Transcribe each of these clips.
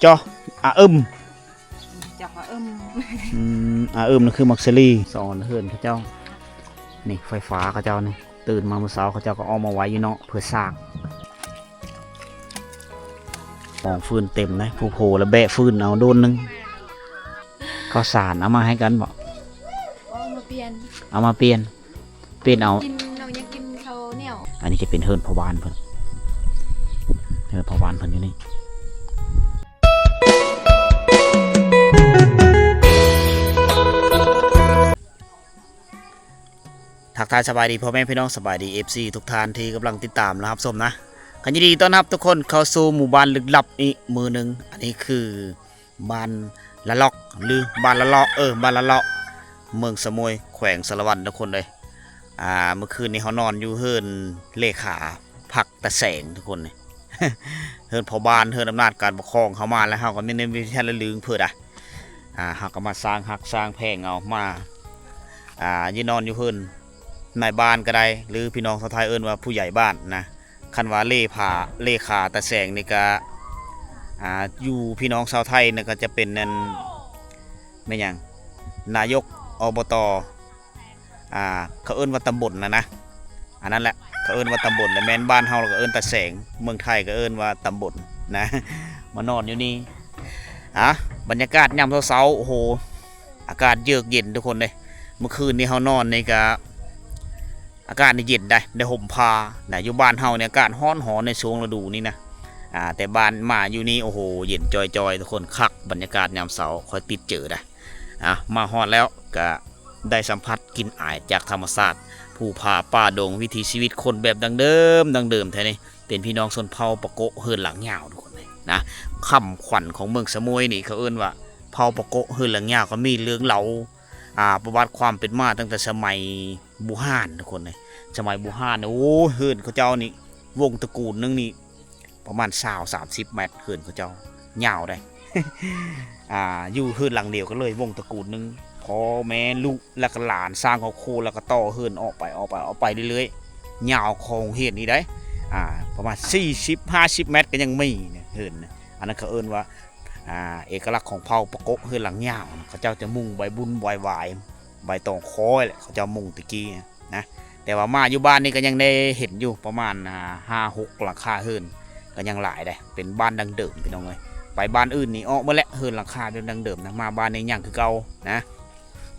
ຈອ ອາອຶມ ຈອ ອາອຶມ ອືມ ອາອຶມນັ້ນຄືໝາກສາລີ. ສອນເຮືອນເຂົາເຈົ້າ ນີ້ໄຟຟ້າເຂົາເຈົ້ານີ້ ຕື່ນມາມື້ເຊົ້າເຂົາເຈົ້າກໍອອກມາໄວ້ຢູ່ເນາະ ເພື່ອສາກ. ກອງຟືນເຕັມເດ້ ຜູ້ໂພລະແບກຟືນເອົາໂດນໜຶ່ງ. ເຂົ້າສານເອົາມາໃຫ້ກັນບໍ? ເອົາມາປ່ຽນ ເອົາມາປ່ຽນ ປ່ຽນເອົາ ກິນ ນ້ອງຢາກກິນເຂົ້າໜຽວ. ອັນນີ້ຈະເປັນເຮືອນພໍ່ບ້ານເພິ່ນ ເຮືອນພໍ່ບ້ານເພິ່ນຢູ່ນີ້. ທັກທາຍສະບາຍດີພໍ່ແມ່ພີ່ນ້ອງ ສະບາຍດີເອັຟຊີທຸກທ່ານທີ່ກຳລັງຕິດຕາມ ແລະ ຮັບຊົມນະ. ກໍຍິນດີຕ້ອນຮັບທຸກຄົນເຂົ້າສູ່ໝູ່ບ້ານລຶກລັບອີກມື້ໜຶ່ງ. ອັນນີ້ຄື ບ້ານລະລອກ ຫຼື ບ້ານລະເລາະ ເອີ ບ້ານລະເລາະ ເມືອງສະໝວຍ ແຂວງສາລະວັນ ທຸກຄົນເອີຍ. ອ່າ ເມື່ອຄືນນີ້ເຮົານອນຢູ່ເຮືອນເລຂາພັກຕາແສງ ທຸກຄົນເອີຍ. ເຮືອນພໍ່ບ້ານ ເຮືອນອຳນາດການປົກຄອງ ເຮົາມາແລ້ວ ເຮົາກໍມີແນວມີແທ້ລະລຶງເພິ່ນອະ. ອ່າ ເຮົາກໍມາສ້າງຮັກສ້າງແພງເອົາ ມາ ອ່າ ຢູ່ນອນຢູ່ເຮືອນນາຍບ້ານກໍໄດ້ ຫຼື ພີ່ນ້ອງຊາວໄທເອີ້ນວ່າຜູ້ໃຫຍ່ບ້ານນະ. ຄັນວ່າເລພາ ເລຂາຕາແສງນີ້ກະ ອ່າ ຢູ່ພີ່ນ້ອງຊາວໄທນີ້ກະຈະເປັນ ອັນ ແມ່ນຫຍັງ ນາຍົກ ອບຕ ອ່າ ເຂົາເອີ້ນວ່າຕຳບົນນະນະ ອັນນັ້ນແຫຼະ ເຂົາເອີ້ນວ່າຕຳບົນ ແລະ ແມ່ນບ້ານເຮົາລະກະເອີ້ນຕາແສງ ເມືອງໄທກະເອີ້ນວ່າຕຳບົນນະ. ມານອນຢູ່ນີ້ ອ່າ ບັນຍາກາດຍາມເຊົ້າໆ ໂອ້ໂຫ ອາກາດເຢືອກເຢັນທຸກຄົນເດ້. ເມື່ອຄືນນີ້ເຮົານອນນີ້ກະ ອາກາດນີ້ເຢັນໄດ໋ ໄດ້ຫົ່ມຜ້ານະ. ຢູ່ບ້ານເຮົານີ້ອາກາດຮ້ອນໆ ໃນຊ່ວງລະດູນີ້ນະ ອ່າ ແຕ່ບ້ານມາຢູ່ນີ້ ໂອ້ໂຫ ເຢັນຈ່ອຍໆ ທຸກຄົນ ຄັກ. ບັນຍາກາດຍາມເຊົ້າຂ້ອຍຕິດເຈີໄດ໋. ອ່າ ມາຮອດແລ້ວກະໄດ້ສຳຜັດກິ່ນອາຍຈາກທຳມະຊາດ ພູຜາປ່າດົງ ວິຖີຊີວິດຄົນແບບດັ້ງເດີມ ດັ້ງເດີມແທ້ນີ້ ເປັນພີ່ນ້ອງຊົນເຜົ່າປະໂກະ ເຮືອນຫຼັງຍາວ ທຸກຄົນເອີຍນະ. ຄຳຂວັນຂອງເມືອງສະໝວຍນີ້ ເຂົາເອີ້ນວ່າເຜົ່າປະໂກະ ເຮືອນຫຼັງຍາວ ກໍມີເລື່ອງເລົ່າ ອ່າ ປະຫວັດຄວາມເປັນມາຕັ້ງແຕ່ສະໄໝບູຮານ ທຸກຄົນເອີຍ. ສະໄໝບູຮານນີ້ ໂອ້ ເຮືອນເຂົາເຈົ້ານີ້ ວົງຕະກູນໜຶ່ງນີ້ປະມານຊາວ ສາມສິບແມັດ ເຮືອນເຂົາເຈົ້າຍາວໄດ໋. ອ່າ ຢູ່ເຮືອນຫຼັງດຽວກັນເລີຍ ວົງຕະກູນໜຶ່ງ ພໍ່ແມ່ລູກ ແລ້ວກໍຫຼານ ສ້າງຄອບຄົວ ແລ້ວກໍຕໍ່ເຮືອນອອກໄປ ອອກໄປ ອອກໄປເລື້ອຍໆ ຍາວຂອງໂຮງຮຽນນີ້ໄດ໋. ອ່າ ປະມານສີ່ສິບ ຫ້າສິບແມັດກໍຍັງມີນະ ເຮືອນນະ. ອັນນັ້ນເຂົາເອີ້ນວ່າ ອ່າ ເອກະລັກຂອງເຜົ່າປະໂກະ ເຮືອນຫຼັງຍາວນະ ເຂົາເຈົ້າຈະມຸງໃບບຸນໃບຫວາຍ ໃບຕອງຄໍແຫຼະ ເຂົາເຈົ້າມຸງແຕ່ກີ້ນະ. ແຕ່ວ່າມາຢູ່ບ້ານນີ້ກໍຍັງໄດ້ເຫັນຢູ່ປະມານ ອ່າ ຫ້າຫົກຫຼັງຄາເຮືອນ ກໍຍັງຫຼາຍໄດ໋ ເປັນບ້ານດັ້ງເດີມພີ່ນ້ອງເອີຍ. ໄປບ້ານອື່ນນີ້ອອກໝົດແຫຼະ ເຮືອນຫຼັງຄາແບບດັ້ງເດີມນະ ມາບ້ານນີ້ຍັງຄືເກົ່ານະ.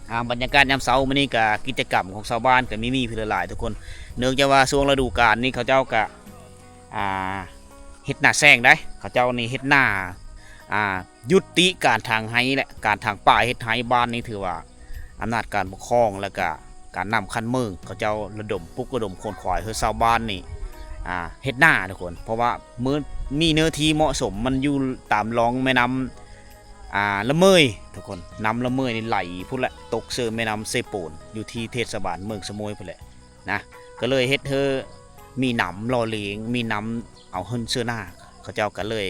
ອ່າ ບັນຍາກາດຍາມເຊົ້າມື້ນີ້ກໍ ກິດຈະກຳຂອງຊາວບ້ານກໍມີ ມີຫຼາຍໆ ທຸກຄົນ. ເນື່ອງຈາກວ່າຊ່ວງລະດູການນີ້ເຂົາເຈົ້າກໍ ອ່າ ເຮັດນາແຊງໄດ໋ ເຂົາເຈົ້ານີ້ເຮັດນາ ອ່າ ຍຸຕິການຖາງໄຮ່ ແລະ ການຖາງປ່າເຮັດໄຮ່. ບ້ານນີ້ຖືວ່າອຳນາດການປົກຄອງ ແລະກະການນຳຂັ້ນເມືອງ ເຂົາເຈົ້າລະດົມປຸກລະດົມຂົນຂວາຍໃຫ້ຊາວບ້ານນີ້ ອ່າ ເຮັດນາທຸກຄົນ. ເພາະວ່າມີເນື້ອທີ່ເໝາະສົມ ມັນຢູ່ຕາມລອງແມ່ນ້ຳ ອ່າ ລະເມີຍທຸກຄົນ. ນ້ຳລະເມີຍນີ້ໄຫຼພຸ້ນແຫຼະ ຕົກເຊີແມ່ນ້ຳເຊໂປນ ຢູ່ທີ່ເທດສະບານເມືອງສະໝວຍພຸ້ນແຫຼະນະ. ກໍເລີຍເຮັດໃຫ້ມີນ້ຳຫຼໍ່ລ້ຽງ ມີນ້ຳເອົາຂຶ້ນເຊື້ອນາ ເຂົາເຈົ້າກໍເລີຍ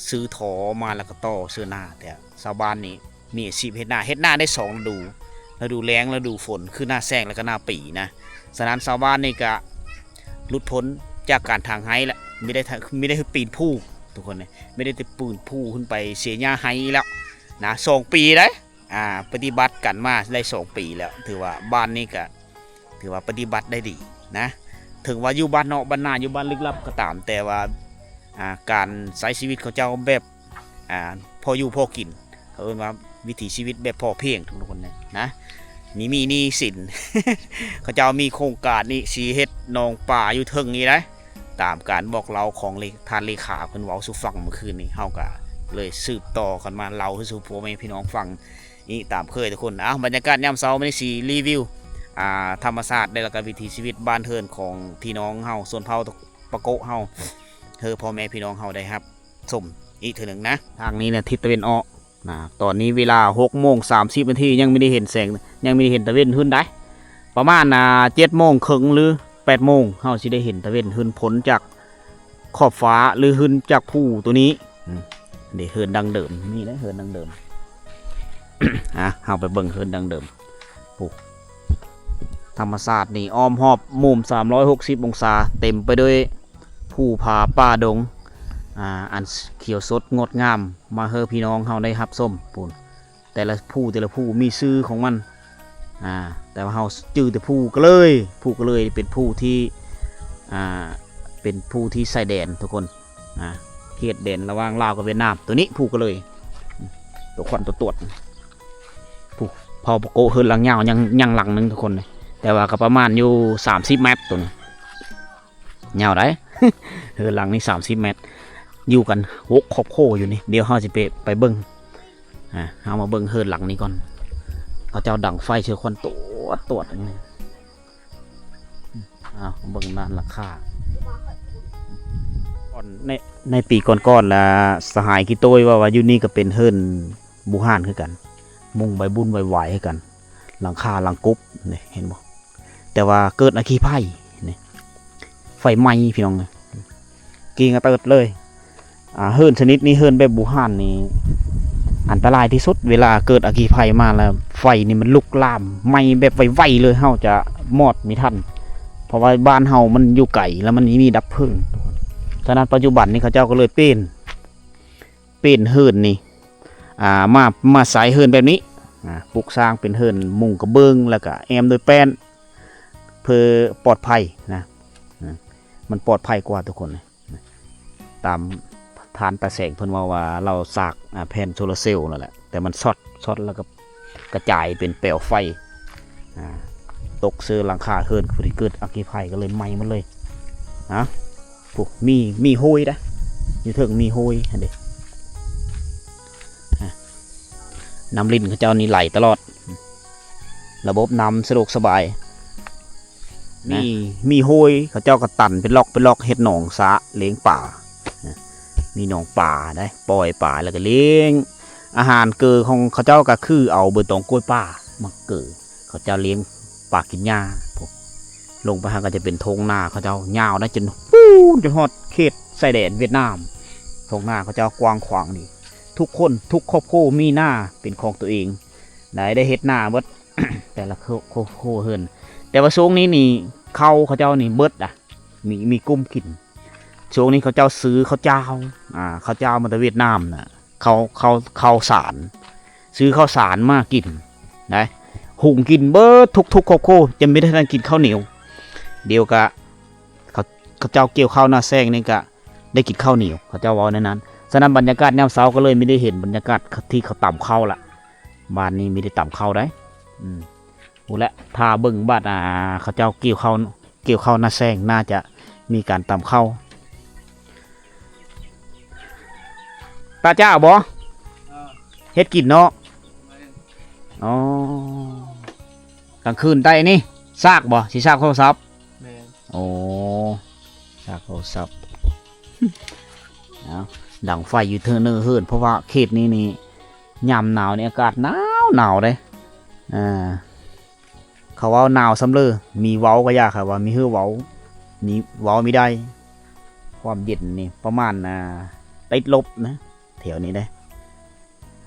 ຊື້ທໍ່ມາແລ້ວກໍຕໍ່ເຊື້ອນາ. ແຕ່ຊາວບ້ານນີ້ມີອາຊີບເຮັດນາ ເຮັດນາໄດ້ສອງລະດູ ລະດູແລ້ງ ລະດູຝົນ ຄືໜ້າແລ້ງ ແລ້ວກໍໜ້າປີນະ. ສະນັ້ນຊາວບ້ານນີ້ກະຫຼຸດພົ້ນຈາກການຖາງໄຮ່ແລ້ວ ມີໄດ້ ມີໄດ້ຄືປີນພູທຸກຄົນເອີຍ ມີໄດ້ແຕ່ປີນພູຂຶ້ນໄປເສຍຫຍ້າໄຮ່ແລ້ວນະ. ສອງປີເດ້ ອ່າ ປະຕິບັດກັນມາໄດ້ສອງປີແລ້ວ ຖືວ່າບ້ານນີ້ກະ ຖືວ່າປະຕິບັດໄດ້ດີນະ. ເຖິງວ່າຢູ່ບ້ານນອກບ້ານນາ ຢູ່ບ້ານລຶກລັບກໍຕາມ ແຕ່ວ່າ ອ່າ ການໃຊ້ຊີວິດເຂົາເຈົ້າແບບ ອ່າ ພໍຢູ່ພໍກິນ ເຂົາເອີ້ນວ່າວິຖີຊີວິດແບບພໍພຽງທຸກຄົນນະ ມີ ມີໜີ້ສິນ ເຂົາເຈົ້າມີໂຄງການນີ້ ຊິເຮັດໜອງປາຢູ່ເທິງນີ້ໄດ໋ ຕາມການບອກເລົ່າຂອງເລ ທ່ານເລຂາເພິ່ນເວົ້າສູ່ຟັງມື້ຄືນນີ້ ເຮົາກໍເລີຍສືບຕໍ່ກັນມາເລົ່າສູ່ພໍ່ແມ່ພີ່ນ້ອງຟັງ ນີ້ຕາມເຄີຍທຸກຄົນ. ເອົ້າ ບັນຍາກາດຍາມເຊົ້າມື້ນີ້ຊິຣີວິວ ອ່າ ທຳມະຊາດ ແລະ ແລ້ວກໍວິຖີຊີວິດບ້ານເຮືອນຂອງພີ່ນ້ອງເຮົາ ຊົນເຜົ່າປະໂກະເຮົາ ໃຫ້ພໍ່ແມ່ພີ່ນ້ອງເຮົາໄດ້ຮັບຊົມອີກເທື່ອໜຶ່ງນະ. ທາງນີ້ນະ ທິດຕາເວັນອອກນະ ຕອນນີ້ເວລາຫົກໂມງສາມສິບນາທີ ຍັງບໍ່ໄດ້ເຫັນແສງ ຍັງບໍ່ໄດ້ເຫັນຕາເວັນຂຶ້ນໃດ໋. ປະມານ ອ່າ ເຈັດໂມງເຄິ່ງ ຫຼື ແປດໂມງ ເຮົາຊິໄດ້ເຫັນຕາເວັນຂຶ້ນພົ້ນຈາກ ຂອບຟ້າ ຫຼື ຂຶ້ນຈາກພູໂຕນີ້. ອືມ ເດ້ ເຮືອນດັ້ງເດີມ ນີ້ເດ້ ເຮືອນດັ້ງເດີມ. ອ່ະ ເຮົາໄປເບິ່ງເຮືອນດັ້ງເດີມ. ໂອ້ ທຳມະຊາດນີ້ອ້ອມຮອບມຸມສາມຮ້ອຍຫົກສິບອົງສາ ເຕັມໄປດ້ວຍພູຜາປ່າດົງ. ອ່າ ອັນຂຽວສົດງົດງາມ ມາໃຫ້ພີ່ນ້ອງເຮົາໄດ້ຮັບຊົມ. ພຸ້ນ ແຕ່ລະພູ ແຕ່ລະພູມີຊື່ຂອງມັນ. ອ່າ ແຕ່ວ່າເຮົາຈື່ແຕ່ພູກະເລີຍ ພູກະເລີຍເປັນພູທີ່ ອ່າ ເປັນພູທີ່ຊາຍແດນທຸກຄົນ. ອ່າ ເຂດແດນລະຫວ່າງລາວກັບຫວຽດນາມ ໂຕນີ້ພູກະເລີຍ ໂຕຂວັນໂຕຕວດ. ຜູ້ເຜົ່າປະໂກະ ເຮືອນຫຼັງຍາວ ຍັງ ຍັງຫຼັງໜຶ່ງທຸກຄົນ ແຕ່ວ່າກໍປະມານຢູ່ສາມສິບແມັດ ໂຕນີ້ຍາວໄດ໋. ເຮືອນຫຼັງນີ້ສາມສິບແມັດ ຢູ່ກັນຫົກຄອບຄົວຢູ່ນີ້. ດຽວເຮົາຊິໄປ ໄປເບິ່ງ. ອ່າ ເຮົາມາເບິ່ງເຮືອນຫຼັງນີ້ກ່ອນ. ເຂົາເຈົ້າດັງໄຟໃສ່ຄວັນຕວດໆ ນີ້. ອ້າວ ເບິ່ງດ້ານຫຼັງຄາ. ກ່ອນ ໃນ ໃນປີກ່ອນໆ ລະ ສະຫາຍກິໂຕ້ຍເວົ້າວ່າ ຢູ່ນີ້ກໍເປັນເຮືອນບູຮານຄືກັນ ມຸງໃບບຸນໄຫວ້ໆ ຄືກັນ ຫຼັງຄາຫຼັງກົບນີ້ ເຫັນບໍ່? ແຕ່ວ່າເກີດອັກຄີໄພນີ້ ໄຟໄໝ້ພີ່ນ້ອງ ກີ່ງະເຕີດເລີຍ. ອ່າ ເຮືອນຊະນິດນີ້ ເຮືອນແບບບູຮານນີ້ ອັນຕະລາຍທີ່ສຸດ. ເວລາເກີດອັກຄີໄພມາແລ້ວ ໄຟນີ້ມັນລຸກລາມໄໝ້ແບບໄວໆ ເລີຍ ເຮົາຈະມອດມີທັນ ເພາະວ່າບ້ານເຮົາມັນຢູ່ໄກ ແລ້ວມັນມີດັບເພີງ. ສະນັ້ນ ປັດຈຸບັນນີ້ເຂົາເຈົ້າກໍເລີຍປ່ຽນ ປ່ຽນເຮືອນນີ້ ອ່າ ມາ ມາໃສ່ເຮືອນແບບນີ້ ອ່າ ປຸກສ້າງເປັນເຮືອນມຸງກະເບື້ອງ ແລ້ວກະແອ້ມດ້ວຍແປ້ນ ເພື່ອປອດໄພນະ. ອ່າ ມັນປອດໄພກວ່າທຸກຄົນ. ຕາມທ່ານຕາແສງເພິ່ນເວົ້າວ່າ ລາວສາກ ອ່າ ແຜ່ນໂຊລາເຊວນັ້ນແຫຼະ ແຕ່ມັນຊັອດ ຊັອດແລ້ວກໍກະຈາຍເປັນແປວໄຟ ອ່າ ຕົກໃສ່ຫຼັງຄາເຮືອນ ພໍດີເກີດອັກຄີໄພກໍເລີຍໄໝ້ໝົດເລີຍ. ຮະ ຜູ້ ມີ ມີໂຮຍເດ້ ຢູ່ເທິງມີໂຮຍຫັ້ນເດ້. ຮະ ນ້ຳລິນເຂົາເຈົ້ານີ້ໄຫຼຕະຫຼອດ ລະບົບນ້ຳສະດວກສະບາຍ. ມີ ມີໂຮຍ ເຂົາເຈົ້າກໍຕັນເປັນລັອກເປັນລັອກ ເຮັດໜອງສະລ້ຽງປາ. ມີໜອງປາໄດ໋ ປ່ອຍປາ ແລ້ວກໍລ້ຽງ. ອາຫານເກີຂອງເຂົາເຈົ້າກໍຄືເອົາໃບຕອງກ້ວຍປ່າມາເກີ ເຂົາເຈົ້າລ້ຽງປາກິນຫຍ້າ. ລົງໄປຫັ້ນກໍຈະເປັນທົ່ງນາເຂົາເຈົ້າ ຍາວໄດ້ຈົນປູນ ຈົນຮອດເຂດຊາຍແດນຫວຽດນາມ. ທົ່ງນາເຂົາເຈົ້າກວ້າງຂວາງດີ ທຸກຄົນ ທຸກຄອບຄົວມີນາເປັນຂອງຕົວເອງ ໄດ້ ໄດ້ເຮັດນາເບິດ ແຕ່ລະຄອບຄົວເຮືອນ. ແຕ່ວ່າຊ່ວງນີ້ນີ້ ເຂົ້າເຂົາເຈົ້ານີ້ເບິດອະ ມີ ມີກຸ້ມກິນ. ຊ່ວງນີ້ເຂົາເຈົ້າຊື້ເຂົ້າຈ້າວ ອ່າ ເຂົ້າຈ້າວມາແຕ່ຫວຽດນາມນະ ເຂົ້າ ເຂົ້າ ເຂົ້າສານ ຊື້ເຂົ້າສານມາກິນໄດ໋ ຫຸງກິນເບິດທຸກໆຄອບຄົວ ຈະມີແຕ່ທັນກິນເຂົ້າໜຽວ. ດຽວກະ ເຂົາ ເຂົາເຈົ້າກ່ຽວເຂົ້ານາແຊງນີ້ກະໄດ້ກິນເຂົ້າໜຽວ ເຂົາເຈົ້າເວົ້າແນວນັ້ນ. ສະນັ້ນບັນຍາກາດຍາມເຊົ້າກໍເລີຍມີໄດ້ເຫັນບັນຍາກາດທີ່ເຂົາຕຳເຂົ້າລະ ບ້ານນີ້ມີໄດ້ຕຳເຂົ້າໄດ໋. ອືມ ພຸ້ນແຫຼະ ຖ້າເບິ່ງບາດ ອ່າ ເຂົາເຈົ້າກ່ຽວເຂົ້າ ກ່ຽວເຂົ້ານາແຊງ ໜ້າຈະມີການຕຳເຂົ້າ. ຕາຈ້າບໍ່? ເອີ ເຮັດກິນເນາະ. ແມ່ນ. ອໍ ກາງຄືນໄດ້ນີ້ ຊາກບໍ່? ຊິຊາກໂທລະສັບ? ແມ່ນ. ໂອ້ ຊາກໂທລະສັບ. ເອົາ ດັງໄຟຢູ່ເທິງເນີເຮືອນ ເພາະວ່າເຂດນີ້ນີ້ ຍາມໜາວນີ້ອາກາດໜາວໜາວເດ້. ອ່າ ເຂົາເວົ້າໜາວສ່ຳເລີ ມີເວົ້າກໍຢ່າ ເຂົາວ່າມີເຫື່ອເວົ້າ ມີເວົ້າມີໄດ້. ຄວາມເຢັນນີ້ປະມານ ອ່າ ຕິດລົບນະ ແຖວນີ້ເດ້.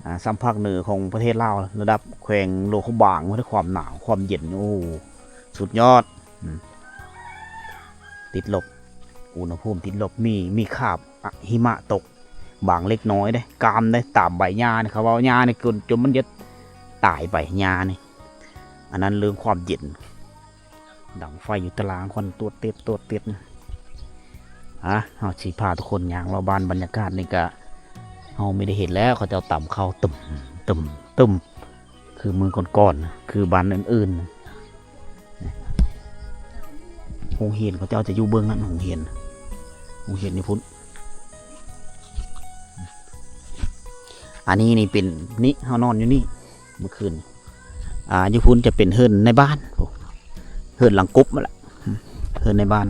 ອ່າ ສ່ຳພາກເໜືອຂອງປະເທດລາວ ລະດັບແຂວງຫຼວງພະບາງ ຄວາມໜາວ ຄວາມເຢັນ ໂອ້ ສຸດຍອດ. ອືມ ຕິດລົບ ອຸນຫະພູມຕິດລົບ ມີ ມີຄາບ ອະ ຫິມະຕົກບາງເລັກນ້ອຍເດ້ ກາມເດ້ ຕາມໃບຫຍ້ານີ້ ເຂົາເວົ້າຫຍ້ານີ້ຈົນ ຈົນມັນຈະຕາຍໄປ ຫຍ້ານີ້. ອັນນັ້ນເລື່ອງຄວາມເຢັນ. ດັງໄຟຢູ່ຕາລາງ ຄວັນຕວດເຕັດ ຕວດເຕັດ. ອ່າ ເຮົາຊິພາທຸກຄົນຍ່າງເລາະບ້ານ ບັນຍາກາດນີ້ກະ ເຮົາມີໄດ້ເຫັນແລ້ວ ເຂົາເຈົ້າຕຳເຂົ້າ ຕຶ້ມ ຕຶ້ມ ຕຶ້ມ ຄືມື້ກ່ອນໆ ຄືບ້ານອື່ນໆ. ໂຮງຮຽນເຂົາເຈົ້າຈະຢູ່ເບື້ອງນັ້ນ ໂຮງຮຽນ ໂຮງຮຽນຢູ່ພຸ້ນ. ອັນນີ້ນີ້ເປັນ ນີ້ ເຮົານອນຢູ່ນີ້ເມື່ອຄືນ. ອ່າ ຢູ່ພຸ້ນຈະເປັນເຮືອນໃນບ້ານ ເຮືອນຫຼັງກົບຫັ້ນລະ ເຮືອນໃນບ້ານ.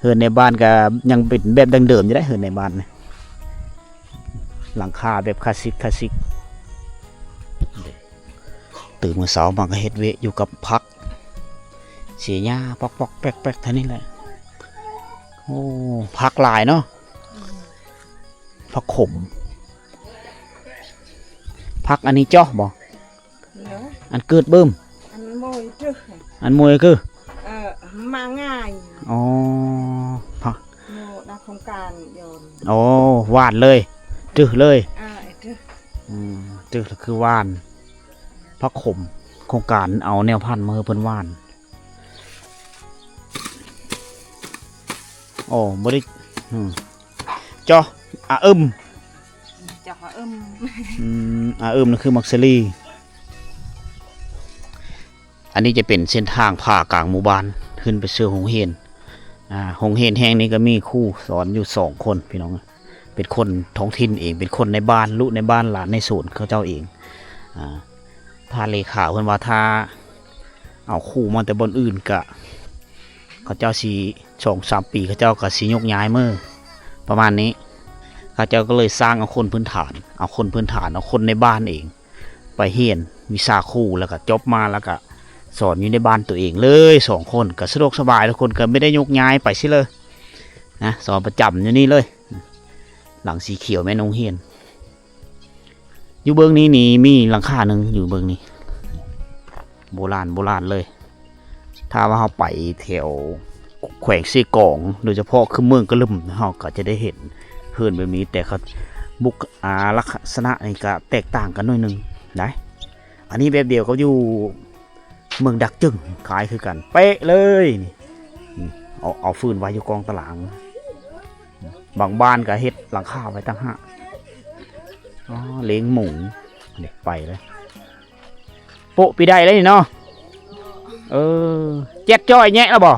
ເຮືອນໃນບ້ານກະຍັງເປັນແບບດັ້ງເດີມຢູ່ເດ້ ເຮືອນໃນບ້ານ ຫຼັງຄາແບບຄລາສສິກ ຄລາສສິກ. ຕື່ນມື້ເຊົ້າມາກໍເຮັດວຽກຢູ່ກັບຜັກ ເສຍຫຍ້າປອກໆແປກໆ ເທົ່ານີ້ແຫຼະ. ໂອ້ ຜັກຫຼາຍເນາະ ຜັກຂົມ. ຜັກອັນນີ້ເຈາະບໍ່? ເນາະ ອັນເກີດເບິ່ມ ອັນໂມຍຄື ອັນໂມຍຄື ເອີ ມາງ່າຍ. ອໍ ຜັກ ໂມຍ ໂຄງການໂຍນ ໂອ້ ຫວ່ານເລີຍ ຈື່ເລີຍ ເອີ ຈື່ ອືມ ຈື່ລະຄືຫວ່ານ ຜັກຂົມ ໂຄງການເອົາແນວພັນມາໃຫ້ເພິ່ນຫວ່ານ. ໂອ້ ບໍ່ໄດ້ ອືມ ເຈາະອະອຶມ ເຈາະອະອຶມ ອືມ ອະອຶມນັ້ນຄືໝາກສາລີ. ອັນນີ້ຈະເປັນເສັ້ນທາງຜ່າກາງໝູ່ບ້ານ ຂຶ້ນໄປເຊິ່ງໂຮງຮຽນ. ອາ ໂຮງຮຽນແຫ່ງນີ້ກໍມີຄູສອນຢູ່ສອງຄົນພີ່ນ້ອງ ເປັນຄົນທ້ອງຖິ່ນເອງ ເປັນຄົນໃນບ້ານ ລູກໃນບ້ານ ຫຼານໃນໂຊນເຂົາເຈົ້າເອງ. ອາ ທ່ານເລຂາເພິ່ນວ່າ ຖ້າເອົາຄູມາແຕ່ບ່ອນອື່ນກະ ເຂົາເຈົ້າຊິ ສອງສາມປີ ເຂົາເຈົ້າກໍຊິຍົກຍ້າຍເມືອ ປະມານນີ້. ເຂົາເຈົ້າກໍເລີຍສ້າງເອົາຄົນພື້ນຖານ ເອົາຄົນພື້ນຖານ ເອົາຄົນໃນບ້ານເອງ ໄປຮຽນວິຊາຄູ ແລ້ວກໍຈົບມາ ແລ້ວກໍສອນຢູ່ໃນບ້ານຕົວເອງເລີຍສອງຄົນ ກໍສະດວກສະບາຍ ທຸກຄົນກໍບໍ່ໄດ້ຍົກຍ້າຍໄປໃສເລີຍນະ ສອນປະຈຳຢູ່ນີ້ເລີຍ. ຫຼັງສີຂຽວແມ່ນໂຮງຮຽນ ຢູ່ເບື້ອງນີ້ນີ້ມີຫຼັງຄາໜຶ່ງ ຢູ່ເບື້ອງນີ້ ໂບລານ ໂບລານເລີຍ. ຖ້າວ່າເຮົາໄປແຖວແຂວງເຊກອງ ໂດຍສະເພາະຄືເມືອງກະລຶມ ເຮົາກໍຈະໄດ້ເຫັນເຮືອນແບບນີ້ ແຕ່ເຂົາ ບຸກ ອາ ລັກສະນະນີ້ກໍແຕກຕ່າງກັນໜ້ອຍໜຶ່ງໄດ໋. ອັນນີ້ແບບດຽວກັບຢູ່ເມືອງດາກຈຶງ ຄ້າຍຄືກັນເປະເລີຍນີ້. ນີ້ ເອົາ ເອົາຟືນໄວ້ຢູ່ກອງຕະຫຼາງ ບາງບ້ານກໍເຮັດຫຼັງຄາໄວ້ຕ່າງຫາກ. ອໍ ລ້ຽງໝູ ນີ້ໄປເລີຍ. ໂປະປີໃດແລ້ວນີ້ເນາະ? ເອີ ແຈັດຈ້ອຍແຍະແລ້ວບໍ່?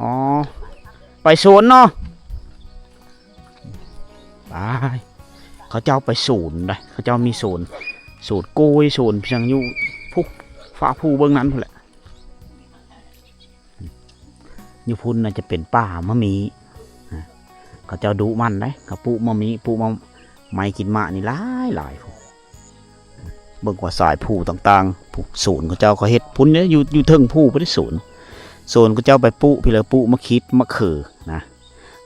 ອໍ ໄປສວນເນາະ ໄປ. ເຂົາເຈົ້າໄປສວນໄດ໋ ເຂົາເຈົ້າມີສວນ ສວນກ້ວຍ ສວນຫຍັງຢູ່ພຸ້ນ ຟ້າພູເບື້ອງນັ້ນພຸ້ນແຫຼະ. ຢູ່ພຸ້ນນະຈະເປັນປ່າມະມີ ເຂົາເຈົ້າດຸໝັ່ນເດ້ ເຂົາປູກມະມີ ປູກມະໄມ້ກິນໝາກນີ້ຫຼາຍໆ. ເບິ່ງວ່າສາຍພູຕ່າງໆ ພູສວນເຂົາເຈົ້າກໍເຮັດພຸ້ນເດ້ ຢູ່ ຢູ່ເທິງພູພຸ້ນເດ້ສວນ. ສວນເຂົາເຈົ້າໄປປູກພີ້ແຫຼະ ປູກໝາກຂິດ ໝາກເຂີນະ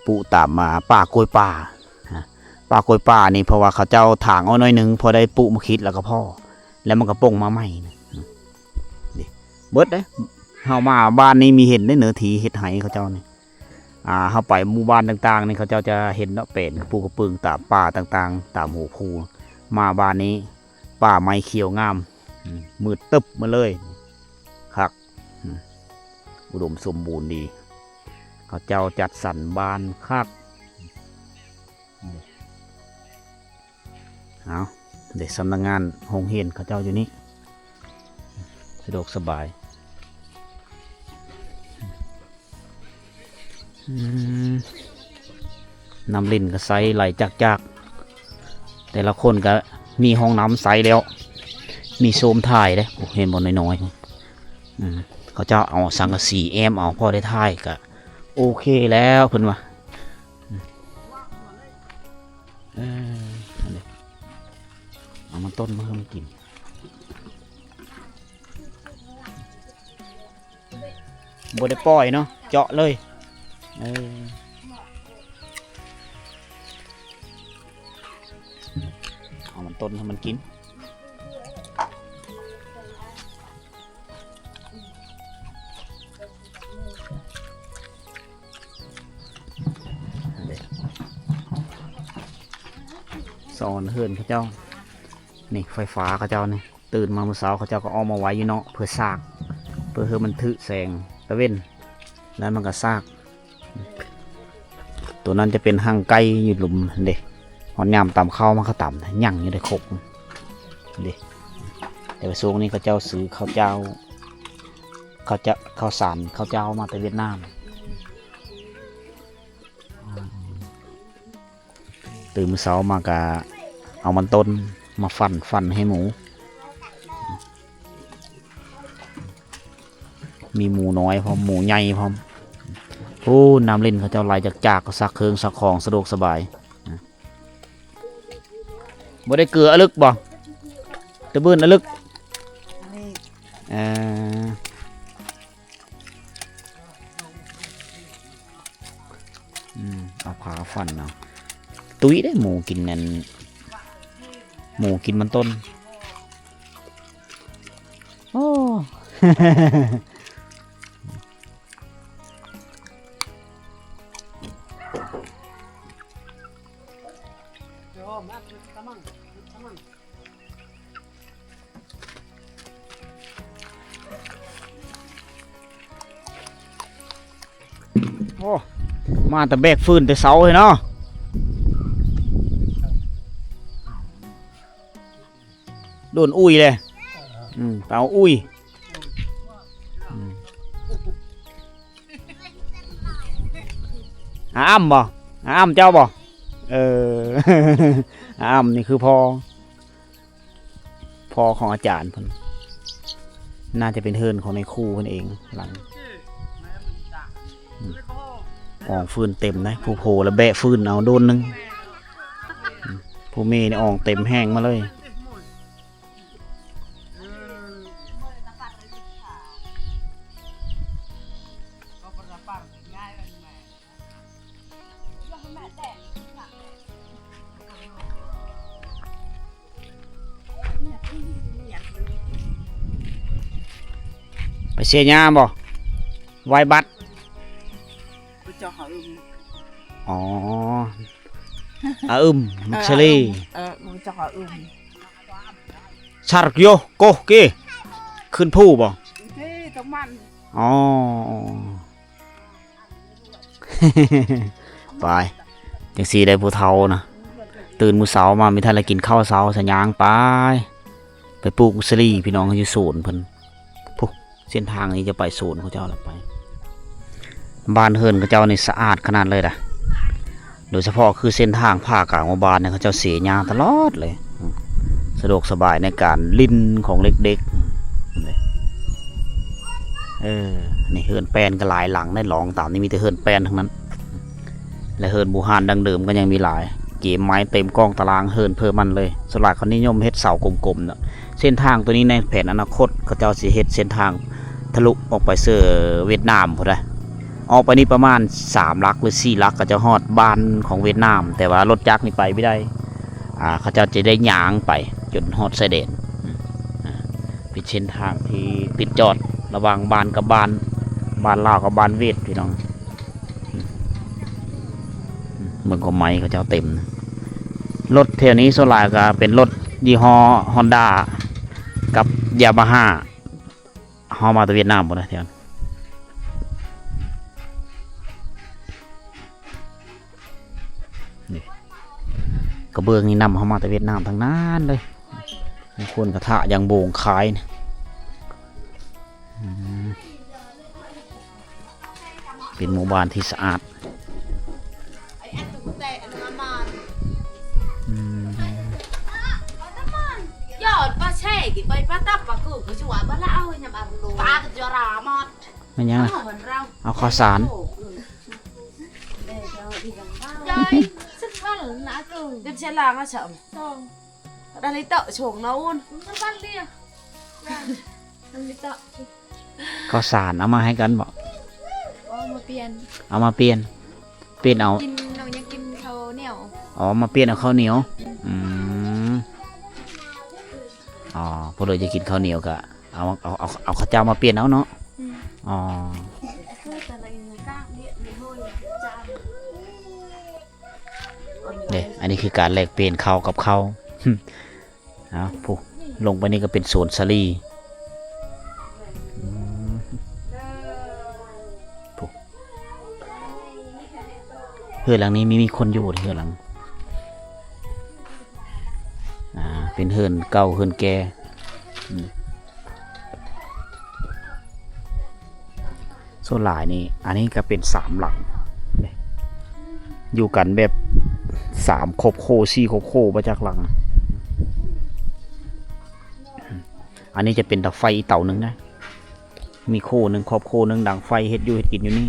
ປູກຕາມ ອ່າ ປ່າກ້ວຍປ່ານະ. ປ່າກ້ວຍປ່ານີ້ ເພາະວ່າເຂົາເຈົ້າຖາງເອົາໜ້ອຍໜຶ່ງ ພໍໄດ້ປູກໝາກຂິດແລ້ວກໍພໍ ແລ້ວມັນກໍປົ່ງມາໃໝ່ນະ. ນີ້ ເບິດເດ້ ເຮົາມາບ້ານນີ້ມີເຫັນເດ້ ເນື້ອທີ່ເຮັດໄຮ່ເຂົາເຈົ້ານີ້. ອ່າ ເຮົາໄປໝູ່ບ້ານຕ່າງໆນີ້ ເຂົາເຈົ້າຈະເຫັນເນາະ ແປນປູກກະປຶງຕາມປ່າຕ່າງໆ ຕາມຫົວພູ. ມາບ້ານນີ້ ປ່າໄມ້ຂຽວງາມ ອືມ ມືດຕຶບມາເລີຍ ຄັກ ອືມ ອຸດົມສົມບູນດີ. ເຂົາເຈົ້າຈັດສັນບ້ານຄັກ. ເອົາ ເດ ສຳນັກງານໂຮງຮຽນເຂົາເຈົ້າຢູ່ນີ້ ສະດວກສະບາຍ. ອືມ ນ້ຳຫຼິ້ນກໍໃສໄຫຼຈາກໆ ແຕ່ລະຄົນກໍມີຫ້ອງນ້ຳໃຊ້ແລ້ວ ມີໂຊມຖ່າຍເດ້. ໂອ້ ເຫັນບໍ່ ນ້ອຍໆ ອືມ ເຂົາເຈົ້າເອົາສັງກະສີແອ້ມເອົາ ພໍໄດ້ຖ່າຍກໍໂອເຄແລ້ວ ເພິ່ນວ່າ. ເອີ ອັນນີ້ ເອົາມັນຕົ້ນມາໃຫ້ມັນກິນ ບໍ່ໄດ້ປ່ອຍເນາະ ເຈາະເລີຍ. ເອີ ເອົາມັນຕົ້ນໃຫ້ມັນກິນ. ສອນເຮືອນເຂົາເຈົ້າ ນີ້ ໄຟຟ້າເຂົາເຈົ້ານີ້ ຕື່ນມາມື້ເຊົ້າເຂົາເຈົ້າກໍເອົາມາໄວ້ຢູ່ເນາະ ເພື່ອສາກ ເພື່ອໃຫ້ມັນຖືກແສງຕາເວັນ ແລ້ວມັນກໍສາກ. ໂຕນັ້ນຈະເປັນຮັງໄກ່ຢູ່ລຸ່ມຫັ້ນເດ້ ຮອດຍາມຕຳເຂົ້າມັນກໍຕຳ ຍັງຢູ່ໃນຄົກເດ້. ແຕ່ວ່າຊ່ວງນີ້ເຂົາເຈົ້າຊື້ເຂົ້າເຈົ້າ ເຂົາເຈົ້າ ເຂົ້າສານ ເຂົ້າເຈົ້າມາແຕ່ຫວຽດນາມ. ຕື່ນມື້ເຊົ້າມາກະເອົາມັນຕົ້ນມາຝັນ ຝັນໃຫ້ໝູ ມີໝູນ້ອຍພ້ອມ ໝູໃຫຍ່ພ້ອມ. ໂອ້ ນ້ຳຫຼິ້ນເຂົາເຈົ້າໄຫຼຈາກໆ ກໍຊັກເຄື່ອງຊັກຂອງສະດວກສະບາຍ. ບໍ່ໄດ້ເກືອອະລຶກບໍ່? ຕະບືນອະລຶກ. ເອີ ອືມ ເອົາຜ້າຝັນເອົາ. ຕຸ້ຍເດ້ ໝູກິນນັ້ນ ໝູກິນມັນຕົ້ນ. ໂອ້. ໂອ້ ມາແຕ່ແບກຟືນແຕ່ເຊົ້າເລີຍເນາະ. ໂດນອຸ້ຍເລີຍ. ອືມ ໄປເອົາອຸ້ຍ. ອືມ ອາອຳບໍ່? ອາອຳເຈົ້າບໍ່? ເອີ ອາອຳນີ້ຄືພໍ່ ພໍ່ຂອງອາຈານເພິ່ນ. ໜ້າຈະເປັນເຮືອນຂອງນາຍຄູເພິ່ນເອງ ຫຼັງ ອອງຟືນເຕັມເດ້. ຜູ້ພໍ່ລະແບກຟືນເອົາໂດນໜຶ່ງ. ອືມ ຜູ້ແມ່ນີ້ອອງເຕັມແຮງມາເລີຍ. ໄປເຊຍາບໍ່? ໄຫວ້ບັດ. ໄປເຈາະຫາອຶມ. ອໍ ອາອຶມ ມັກສະລີ. ເອີ ໄປເຈາະຫາອຶມ. ສັກໂຍໂກເກ ຂຶ້ນພູບໍ່? ອໍ ໄປ ຈັ່ງຊີ້ໄດ້ຜູ້ເຖົ້ານະ. ຕື່ນມື້ເຊົ້າມາ ມີແຕ່ລະກິນເຂົ້າເຊົ້າ ສະຍ່າງໄປ ໄປປູກສາລີ ພີ່ນ້ອງ ຢູ່ສວນເພິ່ນພຸ້ນ. ເສັ້ນທາງນີ້ຈະໄປສວນເຂົາເຈົ້າລະໄປ. ບ້ານເຮືອນເຂົາເຈົ້ານີ້ສະອາດຂະໜາດເລີຍນະ. ໂດຍສະເພາະຄືເສັ້ນທາງຜ່າກາງໝູ່ບ້ານນີ້ ເຂົາເຈົ້າເສຍຫຍ້າຕະຫຼອດເລີຍ. ສະດວກສະບາຍໃນການຫຼິ້ນຂອງເດັກໆ. ເອີ ນີ້ເຮືອນແປ້ນກໍຫຼາຍຫຼັງໃນຫຼອງຕາມນີ້ ມີແຕ່ເຮືອນແປ້ນທັງນັ້ນ. ແລະ ເຮືອນບູຮານດັ້ງເດີມກໍຍັງມີຫຼາຍ. ເກມໄມ້ເຕັມກ້ອງຕາລາງເຮືອນເພີ້ມັນເລີຍ. ສ່ວນຫຼາຍເຂົານິຍົມເຮັດເສົາກົມໆເນາະ. ເສັ້ນທາງໂຕນີ້ໃນແຜນອະນາຄົດ ເຂົາເຈົ້າຊິເຮັດເສັ້ນທາງທະລຸອອກໄປເຊິ່ງຫວຽດນາມພຸ້ນນະ. ອອກໄປນີ້ປະມານສາມຫຼັກ ຫຼື ສີ່ຫຼັກ ກໍຈະຮອດບ້ານຂອງຫວຽດນາມ, ແຕ່ວ່າລົດຈັກນີ້ໄປບໍ່ໄດ້. ອ່າ ເຂົາເຈົ້າຈະໄດ້ຍ່າງໄປຈົນຮອດຊາຍແດນ. ອາ ເປັນເສັ້ນທາງທີ່ຕິດຈອດລະຫວ່າງບ້ານກັບບ້ານ, ບ້ານລາວກັບບ້ານຫວຽດ ພີ່ນ້ອງ. ເບິ່ງກໍໄມ້ເຂົາເຈົ້າເຕັມ. ລົດແຖວນີ້ສ່ວນຫຼາຍກໍເປັນລົດຍີ່ຫໍ້ຮອນດ້າກັບຢາມາຮ່າ. ເຮົາມາແຕ່ຫວຽດນາມພຸ້ນນະ ແຖວນີ້. ນີ້ ກະເບື້ອງນີ້ນຳເຮົາມາແຕ່ຫວຽດນາມທັງນັ້ນເລີຍ. ບາງຄົນກະທະຢ່າງໂບງຂາຍນີ້. ອືມ ເປັນໝູ່ບ້ານທີ່ສະອາດ. ອືມ ຍອດປາແຊ່ກິນໄປປາຕັບປາກືກະຊວຍບາລະເອົາຍາມອາໂລປາກະຈະຣາໝົດ. ແມ່ນຫຍັງນະ? ເອົາເຂົ້າສານ. ຈອຍ ສິບພັນນະ ເກີນເຊລາງອະຊະ ສອງ ດາລິເຕາະຊົງນະອຸນ ມັນພັນເດ. ເຂົ້າສານເອົາມາໃຫ້ກັນບໍ? ເອົາມາປ່ຽນ ເອົາມາປ່ຽນ ປ່ຽນເອົາ ກິນ ນ້ອງຢາກກິນເຂົ້າໜຽວ. ອໍ ມາປ່ຽນເອົາເຂົ້າໜຽວ. ອືມ ອໍ ຜູ້ໃດຢາກກິນເຂົ້າໜຽວກະເອົາ ເອົາ ເອົາ ເອົາເຂົ້າເຈົ້າມາປ່ຽນເອົາເນາະ. ອືມ ອໍ ເດ້ ອັນນີ້ຄືການແລກປ່ຽນເຂົ້າກັບເຂົ້າ. ເອົາ ຜູ້ ລົງໄປນີ້ກໍເປັນສວນສາລີ. ອືມ ຜູ້ ເຮືອນຫຼັງນີ້ມີ ມີຄົນຢູ່ເຮືອນຫຼັງ. ອ່າ ເປັນເຮືອນເກົ່າເຮືອນແກ່. ອືມ ສ່ວນຫຼາຍນີ້ ອັນນີ້ກໍເປັນສາມຫຼັງເດ້ ຢູ່ກັນແບບສາມຄອບຄົວ ສີ່ຄອບຄົວ ບໍ່ຈັກຫຼັງ. ອັນນີ້ຈະເປັນດັງໄຟອີກເຕົາໜຶ່ງນະ ມີໂຄໜຶ່ງ ຄອບຄົວໜຶ່ງ ດັງໄຟເຮັດຢູ່ເຮັດກິນຢູ່ນີ້.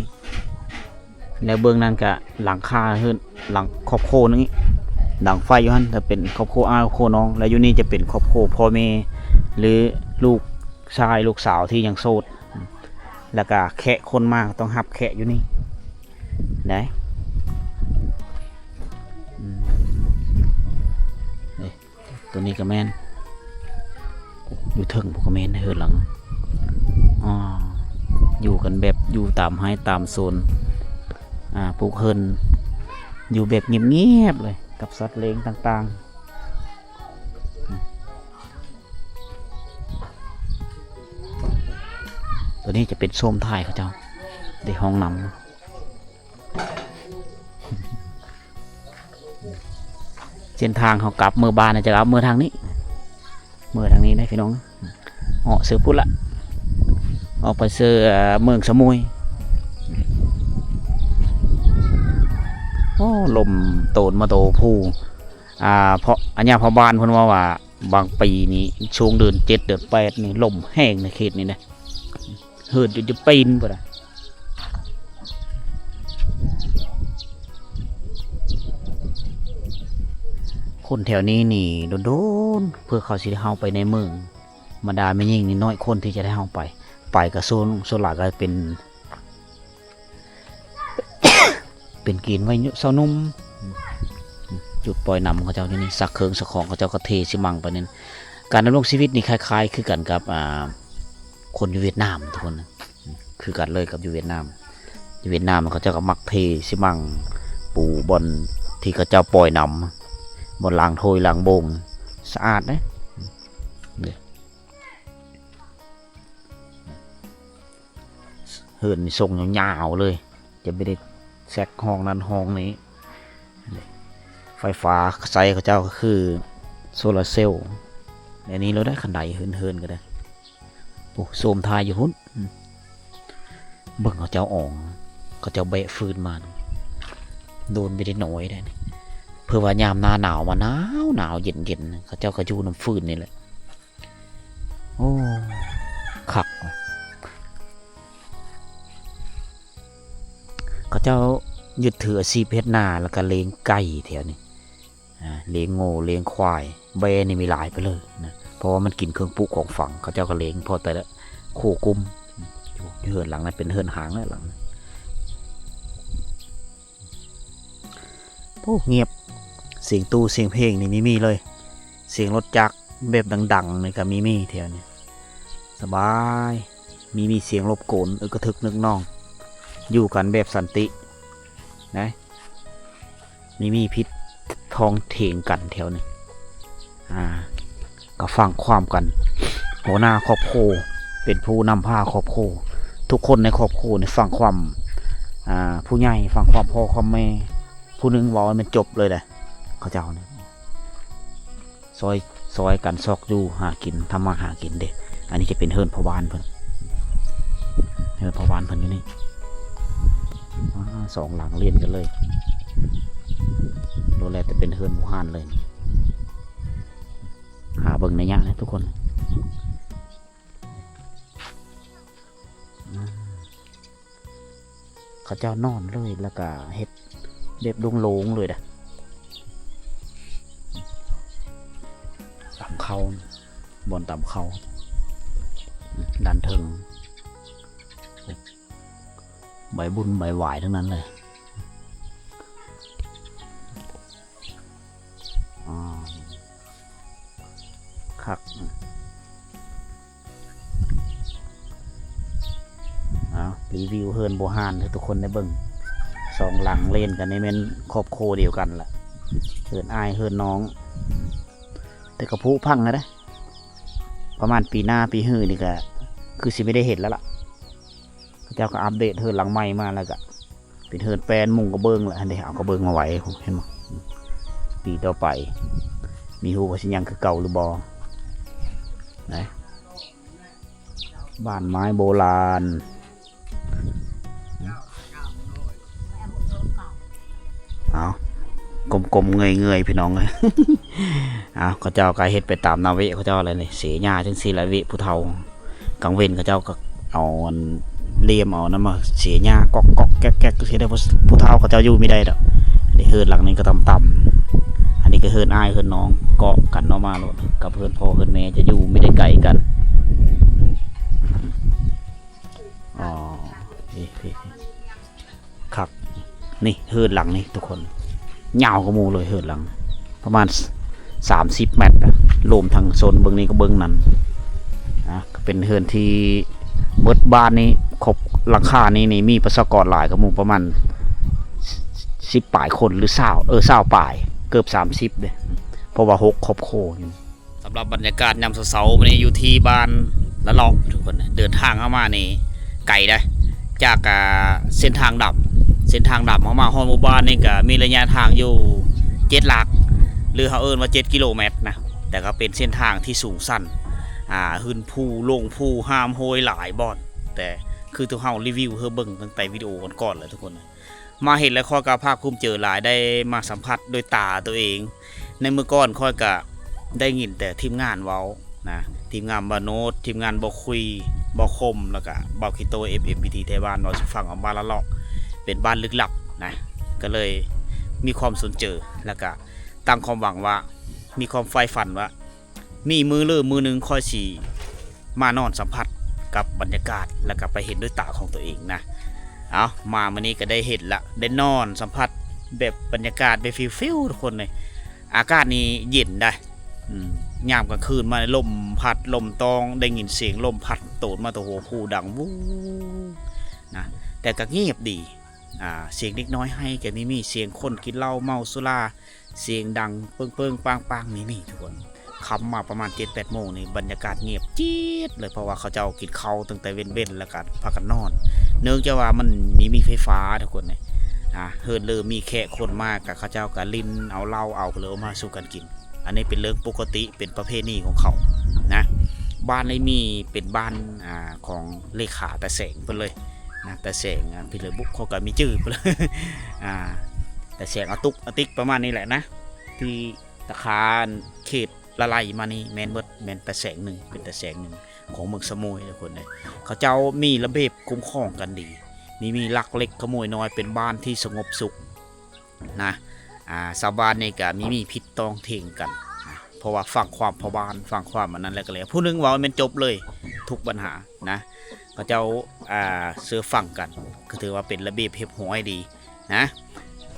ແລ້ວເບື້ອງນັ້ນກະຫຼັງຄາເຮືອນ ຫຼັງຄອບຄົວໜຶ່ງ ດັງໄຟຢູ່ຫັ້ນ ຈະເປັນຄອບຄົວອ້າຍຄອບຄົວນ້ອງ. ແລ້ວຢູ່ນີ້ຈະເປັນຄອບຄົວພໍ່ແມ່ ຫຼື ລູກຊາຍລູກສາວທີ່ຍັງໂສດ. ແລ້ວກະແຂກຄົນມາຕ້ອງຮັບແຂກຢູ່ນີ້ໄດ໋. ອືມ ເດ້ ໂຕນີ້ກໍແມ່ນ ຢູ່ເທິງພຸ້ນກໍແມ່ນເຮືອນຫຼັງ. ອໍ ຢູ່ກັນແບບຢູ່ຕາມໄຮ່ຕາມສວນ ອ່າ ປູກເຮືອນ ຢູ່ແບບງຽບໆເລີຍ. ກັບສັດລ້ຽງຕ່າງໆ. ຕົວນີ້ຈະເປັນໂຊມທ້າຍເຂົາເຈົ້າ ໄດ້ຫ້ອງນ້ຳ. ເສັ້ນທາງເຮົາກັບເມືອບ້ານ ຈະກັບເມືອທາງນີ້ ເມືອທາງນີ້ໄດ໋ພີ່ນ້ອງ. ເອາະເສືອພຸ້ນລະ ອອກໄປເສືອ ເອີ ເມືອງສະໝຸຍ. ໂອ້ ລົມໂຕນມາໂຕພູ ອ່າ ເພາະອັນຍາພໍ່ບ້ານເພິ່ນເວົ້າວ່າ ບາງປີນີ້ຊ່ວງເດືອນເຈັດເດືອນແປດນີ້ລົມແຮງໃນເຂດນີ້ນະ ເຫີນຈົນຈະປີນພຸ້ນນະ. ຄົນແຖວນີ້ນີ້ດົນໆ ເພື່ອເຂົາຊິໄດ້ເຂົ້າໄປໃນເມືອງ ບັນດາແມ່ຍິງນີ້ນ້ອຍຄົນທີ່ຈະໄດ້ເຂົ້າໄປ ໄປກໍສ່ວນ ສ່ວນຫຼາຍກໍເປັນ ເປັນກິນໄວຊາວໜຸ່ມ. ຈຸດປ່ອຍນ້ຳເຂົາເຈົ້າຢູ່ນີ້ ຊັກເຄື່ອງຊັກຂອງເຂົາເຈົ້າກໍເທຊີມັງໄປນີ້. ການດຳລົງຊີວິດນີ້ຄ້າຍໆຄືກັນກັບ ອ່າ ຄົນຢູ່ຫວຽດນາມທຸກຄົນ ຄືກັນເລີຍກັບຢູ່ຫວຽດນາມ. ຢູ່ຫວຽດນາມເຂົາເຈົ້າກໍມັກເທຊີມັງ ປູບ່ອນທີ່ເຂົາເຈົ້າປ່ອຍນ້ຳ ບ່ອນລ້າງຖ້ວຍລ້າງໂບງ ສະອາດເດ້. ເຮືອນນີ້ຊົງຍາວໆເລີຍ ຈະບໍ່ໄດ້ແຊກຫ້ອງນັ້ນຫ້ອງນີ້. ໄຟຟ້າໃຊ້ເຂົາເຈົ້າກໍຄືໂຊລາເຊວ ແນວນີ້ໂລດໄດ໋ ຄັນໄດເຮືອນໆກໍໄດ້. ໂອ້ ໂຊມທ້າຍຢູ່ພຸ້ນ ເບິ່ງເຂົາເຈົ້າອອງ ເຂົາເຈົ້າແບກຟືນມາ ໂດນບໍ່ໄດ້ໜ້ອຍໄດ໋ນີ້. ເພາະວ່າຍາມໜ້າໜາວມາ ໜາວໆ ເຢັນໆ ເຂົາເຈົ້າກໍຢູ່ນຳຟືນນີ້ແຫຼະ. ໂອ້ ຄັກ ເຂົາເຈົ້າຍຶດຖືອາຊີບເຮັດນາ ແລ້ວກໍລ້ຽງໄກ່ແຖວນີ້ ອ່າ ລ້ຽງງົວລ້ຽງຄວາຍ ແບ້ນີ້ມີຫຼາຍໄປເລີຍນະ ເພາະວ່າມັນກິນເຄື່ອງປູກຂອງຝັງ. ເຂົາເຈົ້າກໍລ້ຽງພໍແຕ່ລະຄູ່ກຸ່ມ. ຢູ່ເຮືອນຫຼັງນັ້ນເປັນເຮືອນຮ້າງແຫຼະຫຼັງນັ້ນ. ໂອ້ ງຽບ ສຽງຕູ້ສຽງເພງນີ້ມີໆເລີຍ ສຽງລົດຈັກແບບດັງໆນີ້ກໍມີໆແຖວນີ້ ສະບາຍ ມີໆສຽງລົບກວນ ອຶກກະທຶກນຶກໜອງ ຢູ່ກັນແບບສັນຕິນະ ມີໆຜິດພ້ອງຖຽງກັນແຖວນີ້. ອ່າ ກໍຟັງຄວາມກັນ ຫົວໜ້າຄອບຄົວເປັນຜູ້ນຳພາຄອບຄົວ ທຸກຄົນໃນຄອບຄົວນີ້ຟັງຄວາມ ອ່າ ຜູ້ໃຫຍ່ ຟັງຄວາມພໍ່ຄວາມແມ່ ຜູ້ໜຶ່ງເວົ້າໃຫ້ມັນຈົບເລີຍເດ້. ເຂົາເຈົ້ານີ້ຊ່ອຍ ຊ່ອຍກັນຊອກຢູ່ຫາກິນ ທຳມາຫາກິນເດ້. ອັນນີ້ຈະເປັນເຮືອນພໍ່ບ້ານເພິ່ນ ເຮືອນພໍ່ບ້ານເພິ່ນຢູ່ນີ້ ອາ ສອງຫຼັງລຽນກັນເລີຍ ໂລດແລ້ວແຕ່ເປັນເຮືອນບູຮານເລີຍ. ຫາເບິ່ງໄລຍະນະທຸກຄົນ ອາ ເຂົາເຈົ້ານອນເລີຍ ແລ້ວກະເຮັດແບບໂລ່ງໆເລີຍນະ ຕຳເຂົ້າ ບ່ອນຕຳເຂົ້າ ດ້ານເທິງ ໃບບຸນໃບຫວາຍທັງນັ້ນເລີຍ. ອາ ຄັກ ເອົາ ຣີວິວເຮືອນບູຮານໃຫ້ທຸກຄົນໄດ້ເບິ່ງ ສອງຫຼັງລຽນກັນນີ້ແມ່ນຄອບຄົວດຽວກັນລະ ເຮືອນອ້າຍເຮືອນນ້ອງ ແຕ່ກໍຜຸພັງແລ້ວເດ້. ປະມານປີໜ້າປີຮືນີ້ກໍຄືຊິບໍ່ໄດ້ເຫັນແລ້ວລະ ເຂົາເຈົ້າກໍອັບເດດເຮືອນຫຼັງໃໝ່ມາ ແລ້ວກໍເປັນເຮືອນແປ້ນ ມຸງກະເບື້ອງແຫຼະ ຫັ້ນເດ້ ເອົາກະເບື້ອງມາໄວ້ ເຫັນບໍ່ ປີຕໍ່ໄປ ມີຮູ້ວ່າຊິຍັງຄືເກົ່າຫຼືບໍ່ນະ. ບ້ານໄມ້ໂບລານ ເອົາ ກົມໆເງີຍໆ ພີ່ນ້ອງເອີຍ ເອົາ ເຂົາເຈົ້າກໍເຮັດໄປຕາມໜ້າເວະເຂົາເຈົ້າແຫຼະນີ້ ເສຍຫຍ້າຈັ່ງຊີ້ແຫຼະ ເວະຜູ້ເຖົ້າ ກາງເວັນເຂົາເຈົ້າກໍເອົາອັນ ລຽມເອົານຳມາເສຍຫຍ້າ ກອກໆແກກໆ ຈັ່ງຊີ້ແຫຼະ ຜູ້ເຖົ້າເຂົາເຈົ້າຢູ່ບໍ່ໄດ້ດອກ. ອັນນີ້ເຮືອນຫຼັງນີ້ກໍຕ່ຳໆ ອັນນີ້ກໍເຮືອນອ້າຍເຮືອນນ້ອງ ເກາະກັນເນາະ ມາໂລດ ກັບເຮືອນພໍ່ເຮືອນແມ່ຈະຢູ່ບໍ່ໄດ້ໄກກັນ. ອໍ ຄັກ ນີ້ເຮືອນຫຼັງນີ້ທຸກຄົນ ຍາວກວ່າໝູ່ເລີຍ ເຮືອນຫຼັງປະມານສາມສິບແມັດ ລວມທັງໂຊນເບື້ອງນີ້ກັບເບື້ອງນັ້ນ ນະ ກໍເປັນເຮືອນທີ່ໝົດບ້ານນີ້ ຄົບຫຼັງຄານີ້ນີ້ມີປະຊາກອນຫຼາຍກວ່າໝູ່ປະມານສິບປາຍຄົນ ຫຼື ຊາວ ເອີ ຊາວປາຍ ເກືອບສາມສິບເດ້ ເພາະວ່າຫົກຄອບຄົວຢູ່. ສຳລັບບັນຍາກາດຍາມເຊົ້າໆ ມື້ນີ້ຢູ່ທີ່ບ້ານລະເລາະ ທຸກຄົນ. ເດີນທາງເຮົາມານີ້ໄກເດ້ ຈາກ ອ່າ ເສັ້ນທາງດຳ ເສັ້ນທາງດຳເຮົາມາຮອດໝູ່ບ້ານນີ້ກໍມີໄລຍະທາງຢູ່ເຈັດຫຼັກ ຫຼືເຮົາເອີ້ນວ່າເຈັດກິໂລແມັດນະ, ແຕ່ກໍເປັນເສັ້ນທາງທີ່ສູງຊັນ ອ່າ ຂຶ້ນພູ ລົງພູ ຫ້າມຫ້ວຍຫຼາຍບ່ອນ, ແຕ່ຄືຕົວເຮົາຣີວິວໃຫ້ເບິ່ງຕັ້ງແຕ່ວິດີໂອກ່ອນໆ ແລ້ວ ທຸກຄົນ. ມາເຫັນແລ້ວຂ້ອຍກໍພາກພູມໃຈຫຼາຍ ໄດ້ມາສຳຜັດດ້ວຍຕາຕົວເອງ. ໃນມື້ກ່ອນຂ້ອຍກໍໄດ້ຍິນແຕ່ທີມງານເວົ້ານະ ທີມງານບ່າວໂນດ ທີມງານບ່າວຄຸຍ ບ່າວຄົມ ແລ້ວກໍບ່າວຄີໂຕ ເອັຟເອັມ ວິຖີໄທບ້ານ ເວົ້າສູ່ຟັງວ່າບ້ານລະເລາະເປັນບ້ານລຶກລັບນະ, ກໍເລີຍມີຄວາມສົນເຈີ ແລ້ວກໍຕັ້ງຄວາມຫວັງວ່າ ມີຄວາມໃຝ່ຝັນວ່າ ມີມື້ເລີມື້ໜຶ່ງຂ້ອຍຊິມານອນສຳຜັດກັບບັນຍາກາດ ແລ້ວກໍໄປເຫັນດ້ວຍຕາຂອງຕົວເອງນະ. ເອົາ ມາມື້ນີ້ກໍໄດ້ເຫັນລະ ໄດ້ນອນສຳຜັດແບບບັນຍາກາດແບບຟີລໆ ທຸກຄົນເອີຍ. ອາກາດນີ້ເຢັນໄດ໋ ອືມ ຍາມກາງຄືນມາລົມພັດລົມຕອງ ໄດ້ຍິນສຽງລົມພັດໂຕນມາແຕ່ຫົວພູດັງວູນະ, ແຕ່ກໍງຽບດີ. ອ່າ ສຽງເດັກນ້ອຍໄຫ້ກໍມີ ມີສຽງຄົນກິນເຫຼົ້າເມົາສຸລາ ສຽງດັງເປິ້ງໆ ປາງໆ ມີໆ ທຸກຄົນ. ຄ່ຳມາປະມານເຈັດແປດໂມງນີ້ ບັນຍາກາດງຽບຈີດເລີຍ ເພາະວ່າເຂົາເຈົ້າກິນເຂົ້າຕັ້ງແຕ່ເວັນໆ ແລ້ວກໍພາກັນນອນ. ເນື່ອງຈາກວ່າມັນມີ ມີໄຟຟ້າ ທຸກຄົນເອີຍ. ອ່າ ເຮືອນເລີ່ມມີແຂກຄົນມາ ກໍເຂົາເຈົ້າກໍຫຼິ້ນເອົາເຫຼົ້າເອົາເລີມາສູ່ກັນກິນ. ອັນນີ້ເປັນເລື່ອງປົກກະຕິ ເປັນປະເພນີຂອງເຂົານະ. ບ້ານນີ້ມີ ເປັນບ້ານ ອ່າ ຂອງເລຂາຕາແສງເພິ່ນເລີຍນະ, ຕາແສງ ອ່າ ພິເລີບຸກ ເຂົາກໍມີຈື່ເພິ່ນເລີຍ ອ່າ ຕາແສງອາຕຸກອາຕິກ ປະມານນີ້ແຫຼະນະ. ທີ່ຕາຄານເຂດລະໄລມານີ້ແມ່ນເບິດ ແມ່ນຕາແສງໜຶ່ງ ເປັນຕາແສງໜຶ່ງຂອງເມືອງສະໂໝຍ ທຸກຄົນເອີຍ. ເຂົາເຈົ້າມີລະບຽບຄຸ້ມຄອງກັນດີ ມີ ມີລັກເລັກຂະໂມຍນ້ອຍ ເປັນບ້ານທີ່ສະຫງົບສຸກ ນະ. ອ່າ ຊາວບ້ານນີ້ກໍມີ ມີຜິດຕ້ອງຖຽງກັນນະ ເພາະວ່າຟັງຄວາມພໍ່ບ້ານ ຟັງຄວາມອັນນັ້ນແລ້ວກໍແລ້ວ ຜູ້ໜຶ່ງເວົ້າແມ່ນຈົບເລີຍທຸກບັນຫານະ. ເຂົາເຈົ້າ ອ່າ ເຊື່ອຟັງກັນ ກໍຖືວ່າເປັນລະບຽບຮຽບຮ້ອຍດີນະ.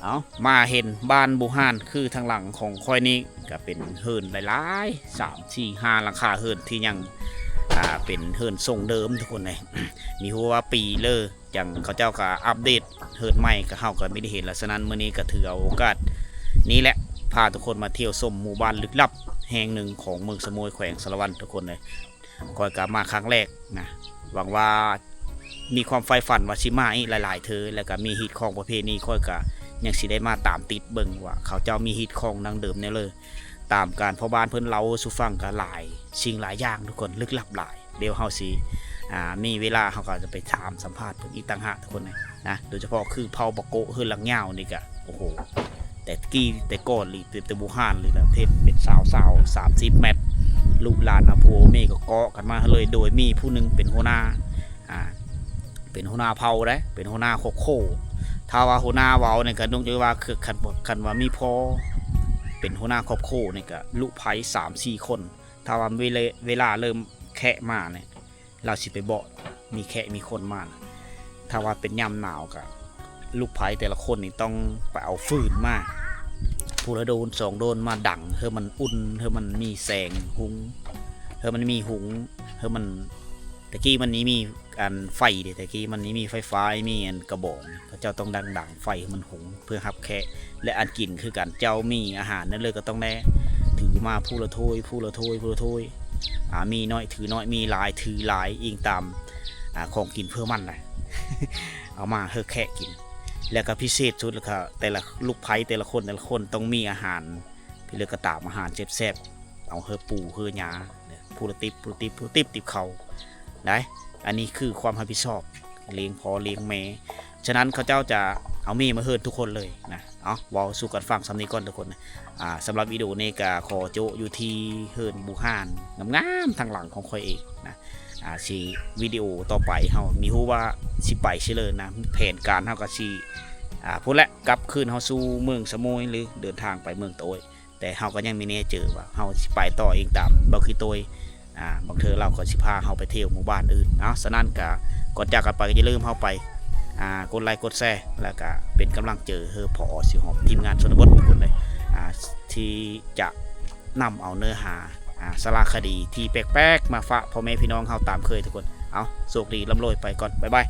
ເອົາ ມາເຫັນບ້ານບູຮານ ຄືທາງຫຼັງຂອງຂ້ອຍນີ້ ກໍເປັນເຮືອນຫຼາຍໆ ສາມ ສີ່ ຫ້າ ຫຼັງຄາເຮືອນທີ່ຍັງ ອ່າ ເປັນເຮືອນຊົງເດີມ ທຸກຄົນເອີຍ. ມີຮູ້ວ່າປີເລີ ຈັ່ງເຂົາເຈົ້າກໍອັບເດດເຮືອນໃໝ່ ກໍເຮົາກໍມີໄດ້ເຫັນລະ. ສະນັ້ນ ມື້ນີ້ກໍຖືເອົາໂອກາດນີ້ແຫຼະ ພາທຸກຄົນມາທ່ຽວຊົມໝູ່ບ້ານລຶກລັບແຫ່ງໜຶ່ງຂອງເມືອງສະໂໝຍ ແຂວງສາລະວັນ ທຸກຄົນເອີຍ. ຂ້ອຍກໍມາຄັ້ງແລກນະ ຫວັງວ່າ ມີຄວາມໃຝ່ຝັນວ່າຊິມາອີກຫຼາຍໆເທື່ອ ແລ້ວກໍມີຮີດຄອງປະເພນີ ຂ້ອຍກໍຍັງຊິໄດ້ມາຕາມຕິດເບິ່ງວ່າເຂົາເຈົ້າມີຮີດຄອງດັ້ງເດີມແນວເລີ. ຕາມການພໍ່ບ້ານເພິ່ນເລົ່າສູ່ຟັງກໍຫຼາຍສິ່ງຫຼາຍຢ່າງ ທຸກຄົນ ລຶກລັບຫຼາຍ. ດຽວເຮົາຊິ ອ່າ ມີເວລາເຮົາກໍຈະໄປຖາມສຳພາດເພິ່ນອີກຕ່າງຫາກ ທຸກຄົນນະ. ໂດຍສະເພາະຄືເຜົ່າປາໂກະເຮືອນຫຼັງຍາວນີ້ກະ ໂອ້ໂຫ ແຕ່ກີ້ແຕ່ກ່ອນລີ້ ແຕ່ ແຕ່ບູຮານລີ້ລະ ເຮັດເປັນຊາວ ຊາວ ສາມສິບແມັດ ລູກຫຼານເອົາຜົວເອົາເມຍກໍເກາະກັນມາເລີຍ ໂດຍມີຜູ້ໜຶ່ງເປັນຫົວໜ້າ ອ່າ ເປັນຫົວໜ້າເຜົ່າເດ້ ເປັນຫົວໜ້າຄອບຄົວ. ຖ້າວ່າຫົວໜ້າເວົ້ານີ້ກະ ນົກຈະວ່າ ຄື ຄັນ ຄັນວ່າມີພໍ່ເປັນຫົວໜ້າຄອບຄົວນີ້ກະ ລູກໃພ້ສາມສີ່ຄົນ. ຖ້າວ່າເວລາ ເວລາເລີ່ມແຂກມານີ້ ລາວຊິໄປບອກ ມີແຂກມີຄົນມາ. ຖ້າວ່າເປັນຍາມໜາວກະ ລູກໃພ້ແຕ່ລະຄົນນີ້ຕ້ອງໄປເອົາຟືນມາ ຜູ້ລະໂດນສອງໂດນມາດັງ ໃຫ້ມັນອຸ່ນ ໃຫ້ມັນມີແສງຮຸງ ໃຫ້ມັນມີຮຸງ ໃຫ້ມັນ ແຕ່ກີ້ມັນນີ້ມີອັນໄຟເດ້ ແຕ່ກີ້ມັນນີ້ມີໄຟຟ້າ ມີອັນກະບອງ ເຂົາເຈົ້າຕ້ອງດັງໆໄຟໃຫ້ມັນຮຸງ ເພື່ອຮັບແຂກ ແລະ ອັນກິນຄືກັນ ເຈົ້າມີອາຫານແນວເລີກະຕ້ອງໄດ້ຖືມາຜູ້ລະຖ້ວຍ ຜູ້ລະຖ້ວຍ ຜູ້ລະຖ້ວຍ ອາ ມີນ້ອຍຖືນ້ອຍ ມີຫຼາຍຖືຫຼາຍ ອີງຕາມ ອາ ຂອງກິນເພື່ອມັນນະ ເອົາມາໃຫ້ແຂກກິນ. ແລ້ວກະພິເສດສຸດ ແລ້ວກະແຕ່ລະລູກໃພ້ ແຕ່ລະຄົນ ແຕ່ລະຄົນຕ້ອງມີອາຫານ ພິເລີກະຕາມອາຫານແຊບໆ ເອົາໃຫ້ປູໃຫ້ຍ່າ ຜູ້ລະຕິບ ຜູ້ລະຕິບ ຜູ້ລະຕິບ ຕິບເຂົ້າໄດ້. ອັນນີ້ຄືຄວາມຮັບຜິດຊອບ ລ້ຽງພໍ່ລ້ຽງແມ່. ສະນັ້ນເຂົາເຈົ້າຈະເອົາເມມາເຮືອນທຸກຄົນເລີຍນະ. ເອົາ ເວົ້າສູ່ກັນຟັງສ່ຳນີ້ກ່ອນທຸກຄົນ. ອ່າ ສຳລັບວິດີໂອນີ້ກະຂໍໂຈະຢູ່ທີ່ເຮືອນບູຮານງາມໆທາງຫຼັງຂອງຂ້ອຍເອງນະ. ອ່າ ຊິ ວິດີໂອຕໍ່ໄປເຮົາມີຮູ້ວ່າຊິໄປໃສເລີນະ. ແຜນການເຮົາກະຊິ ອ່າ ພຸ້ນແຫຼະ ກັບຄືນເຮົາສູ່ເມືອງສະໂໝຍ ຫຼື ເດີນທາງໄປເມືອງໂຕຍ. ແຕ່ເຮົາກໍຍັງມີແນວເຈີວ່າເຮົາຊິໄປຕໍ່ອີງຕາມເບົາຂີ້ໂຕຍ ອ່າ ບາງເທື່ອລາວກໍຊິພາເຮົາໄປທ່ຽວໝູ່ບ້ານອື່ນເນາະ. ສະນັ້ນກະ ກ່ອນຈາກກັນໄປກໍຢ່າລືມເຮົາໄປ ອ່າ ກົດໄລກົດແຊ ແລ້ວກະເປັນກຳລັງໃຈໃຫ້ ພ.ອ. ສີຫອມ ທີມງານຊົນນະບົດທຸກຄົນເລີຍ ອ່າ ທີ່ຈະນຳເອົາເນື້ອຫາ ອ່າ ສາລະຄະດີທີ່ແປກໆມາຝາກພໍ່ແມ່ພີ່ນ້ອງເຮົາຕາມເຄີຍທຸກຄົນ. ເອົາ ໂຊກດີ ລ່ຳລວຍ ໄປກ່ອນ ບາຍບາຍ.